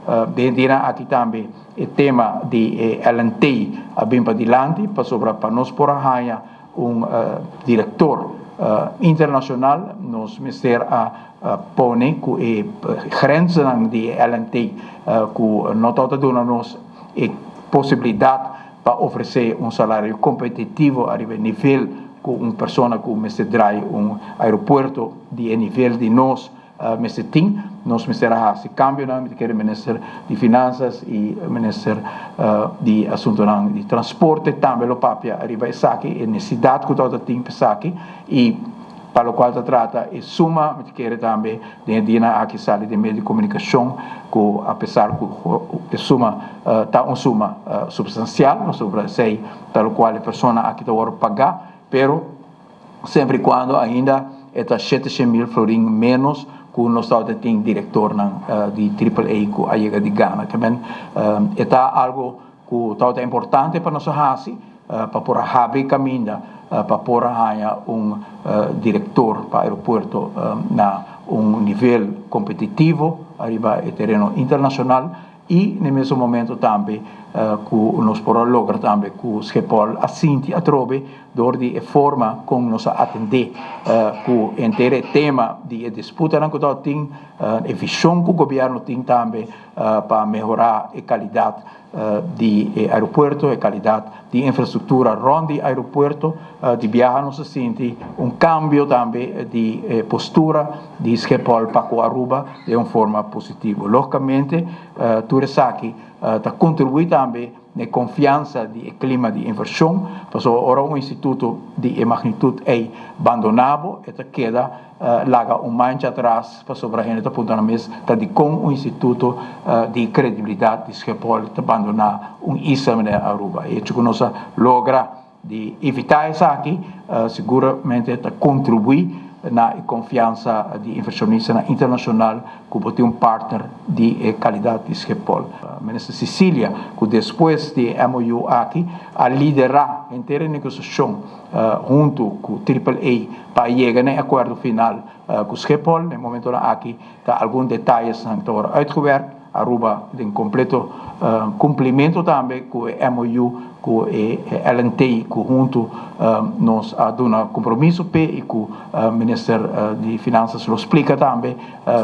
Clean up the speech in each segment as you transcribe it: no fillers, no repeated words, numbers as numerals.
Den dia aki tambe e tema di LNT a bin padilanti pasobra pa nos por a haya un director internacional nos mester a pone cu e grenzennan di LNT cu no ta duna nos e posibilidad pa ofrece un salario competitivo ariba nivel cu un persona cu mester draai un aeropuerto di nivel di nos mester tin. Nos mester haci cambionan, mi kier minister di Finanzas y minister di Asuntonan di Transporte tambe lo papia ariba esaki, e necesidad cu ta tin p'esaki y pa locual ta trata e suma, mi kier tambe den dia aki sali di medio di comunicacion cu apesar cu e suma ta un suma substancial, sobre esey ta locual e persona aki ta wordo paga, pero semper y cuando ainda ta 700 mil florin menos cu nos tin directornan di AAA cu a yega di gana. Tambe ta algo cu ta importante pa nos haci, pa por habri caminda, pa por haya un director pa aeropuerto na un nivel competitivo ariba e tereno internacional y na mesun momento tambe cu nos por logra tambe cu Schiphol a sinti atrobe door di e forma con nos a atende cu henter tema di disputa cu tin, e vision cu gobierno tin tambe pa mehora e calidad di aeropuerto, e calidad di infrastructura rond di aeropuerto, di biaha nos a sinti un cambio tambe di postura di Schiphol pa Aruba di un forma positivo. Logicamente, tur esaki ta contribui tambe na confiansa di clima di inversion, pasobra ora un instituto di magnitud ta bandona bo, e ta keda laga un mancha atras pasobra hende ta puntra nan mes ta di con un instituto di credibilidad di Schiphol ta bandona un isla na Aruba. E hecho cu nos a logra di evita esaki, seguramente ta contribui na confiansa di inversionista internacional cu tin un partner di calidad di Schiphol. Minister Cecilia, cu despues di MOU aki, a lidera henter negociacion hunto cu AAA pa yega na acuerdo final cu Schiphol. Na e momento aki, ta algun detaye ta uitgewerkt. Aruba den completo cumplimento tambe cu e MOU, cu e LNT, cu hunto nos a duna compromiso pe y cu minister di Finanzas lo splica tambe,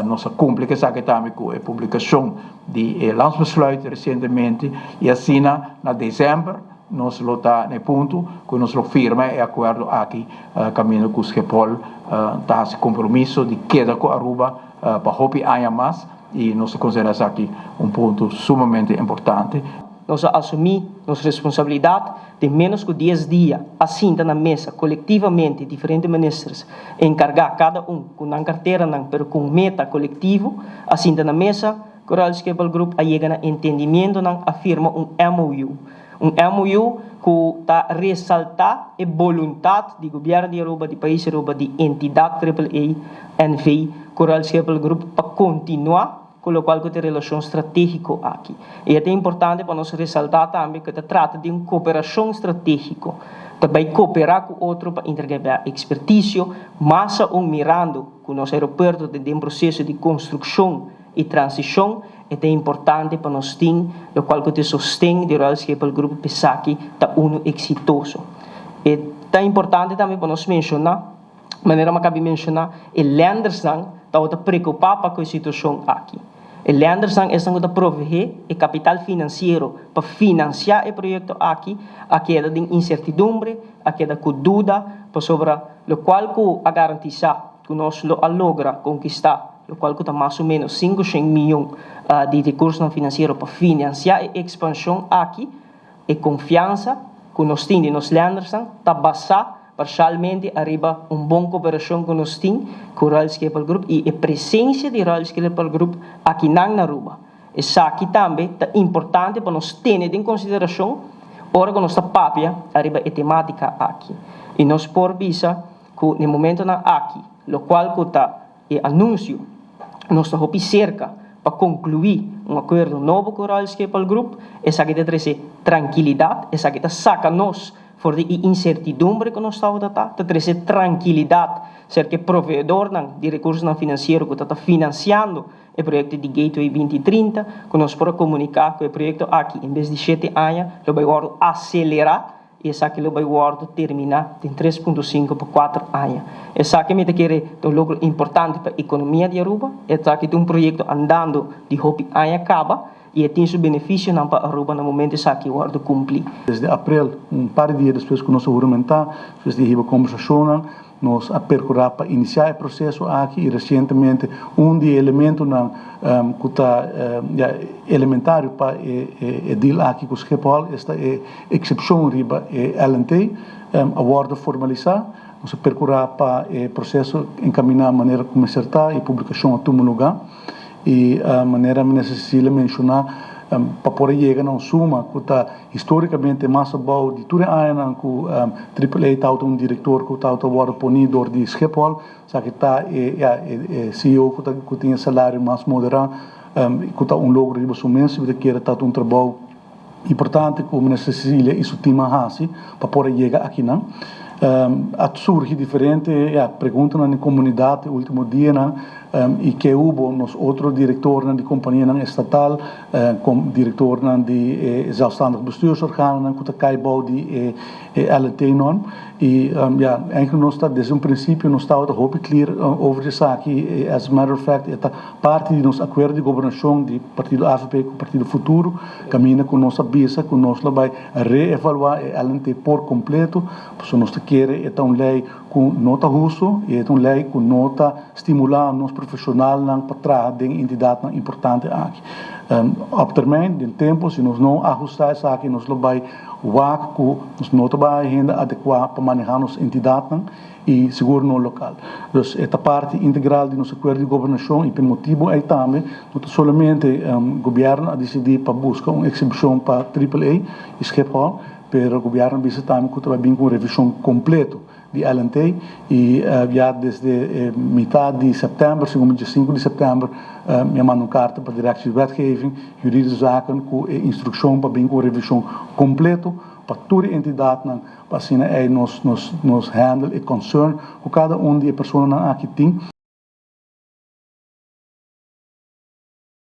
nos a cumpli cu esaki tambe cu e publicacion di landsbesluit recientemente y asina na december nos lo ta na punto cu nos lo firma e acuerdo aki caminda cu Schiphol ta haci compromiso di keda cu Aruba pa hopi aña mas y nos ta considera esaki un punto sumamente importante. Nos a asumi nos responsabilidad den menos cu 10 dia a sinta na mesa colectivamente diferente ministers encarga cada un cu nan cartera nan, pero cu meta colectivo a sinta na mesa cu Royal Schiphol Group, a yega na entendimento nan, a firma un MOU. Un MOU cu ta resalta e voluntad di gobierno di Aruba, di pais Aruba, di entidad AAA NV cu Royal Schiphol Group pa continua cu locual cu e relacion strategico aki. Y ta importante pa nos resalta tambe cu ta trata di un cooperacion strategico. Tambe coopera cu otro pa intercambia experticio, mas aun mirando cu nos aeropuerto ta den proceso di construccion y transicion, ta importante pa nos tin, locual cu ta sosten di Royal Schiphol Group p'esaki ta uno exitoso. Y ta importante tambe pa nos menciona, manera mi a caba di menciona, e lenders nan ta preocupa cu e situacion aki. E lenders nan ta provee e capital financiero pa financia e proyecto aki, a keda den incertidumbre, a keda cu duda pasobra locual cu a garantisa cu nos lo a logra conquista, locual cu ta mas o menos 500 miyon di recurso financiero pa financia e expansion aki, e confiansa cu nos tin di nos lenders ta basa parcialmente ariba un bon cooperacion cu nos tin cu Royal Schiphol Group y e presencia di Royal Schiphol Group aki na Aruba. Esaki tambe ta importante pa nos tene den consideracion ora cu nos ta papia ariba e tematica aki. Y nos por bisa cu na momento nan aki, locual cu ta e anuncio, nos ta hopi cerca pa conclui un acuerdo nobo cu Royal Schiphol Group, esaki ta trece trankilidad, esaki ta saca nos for di incertidumbre cu nos ta, ta trece trankilidad, serca proveedor di recurso financiero cu ta financiando. E proyecto di Gateway 2030, cu nos por a comunica cu e proyecto aki en bes di 7 aña lo bay wordo acelera y esaki lo bay wordo termina den 3.5 pa 4 aña. Esaki mi ta kere un logro importante pa e economia di Aruba. Esaki ta un proyecto andando di hopi aña caba y tin su beneficio pa Aruba na momento esaki wordo cumpli. Desde april, un par di dia despues cu nos a huramenta, despues di conversacion, nos a percura pa inicia e proceso aki y recientemente un di e elementonan cu ta ja, elementario pa e deal aki cu Schiphol, esta e excepcion riba e LNT, a wordo formalisa. Nos a percura pa e proceso encamina di manera cu ta y publicacion a tuma luga y e manera minister Cecilia a menciona, pa por yega na un suma cu ta historicamente mas abou di tur aña cu AAA ta un director cu ta awor poni door di Schiphol, sa cu ta e, ja, e CEO cu tin salario mas modera, cu ta un logro di su mes, cu ta un trabou importante cu minister Cecilia y su team a haci pa por yega aki no. A surgi diferente, ja, pregunta na comunidad ultimo dianan y cu hubo nos otro director di compania estatal, como director di zelfstandig bestuursorganen cu ta cay bou di LNT-norm. Y ja, eigenlijk nos ta desde un principio nos ta hopi clear over esaki. As a matter of fact, ta parti di nos acuerdo di gobernacion di partido AVP cu partido Futuro, caminda cu nos a bisa cu nos lo bay reevalua e LNT por completo, pasobra nos kier ta un ley cu no ta husto y ta un ley cu no ta stimula nos profesionalnan pa traha den entidad importante aki. Op termijn, den tempo, si nos no ahusta esaki, nos lo bay wak cu nos no ta bay haya hende adecua pa maneha nos entidad y sigur no local. Dus e ta parti integral di nos acuerdo di gobernacion y pa e motibo ey tambe, no solamente gobierno a dicidi pa busca un excepcion pa AAA y Schiphol, pero gobierno a bisa tambe cu ta bin cu un revision completo di LNT y ja desde mitar di september, segun dia 5 di september, mi a manda un carta pa Directie Wetgeving, Juridische Zaken, cu instruccion pa bin cu revision completo pa tur entidad pa asina nos handle e concern cu cada un di e personanan aki tin.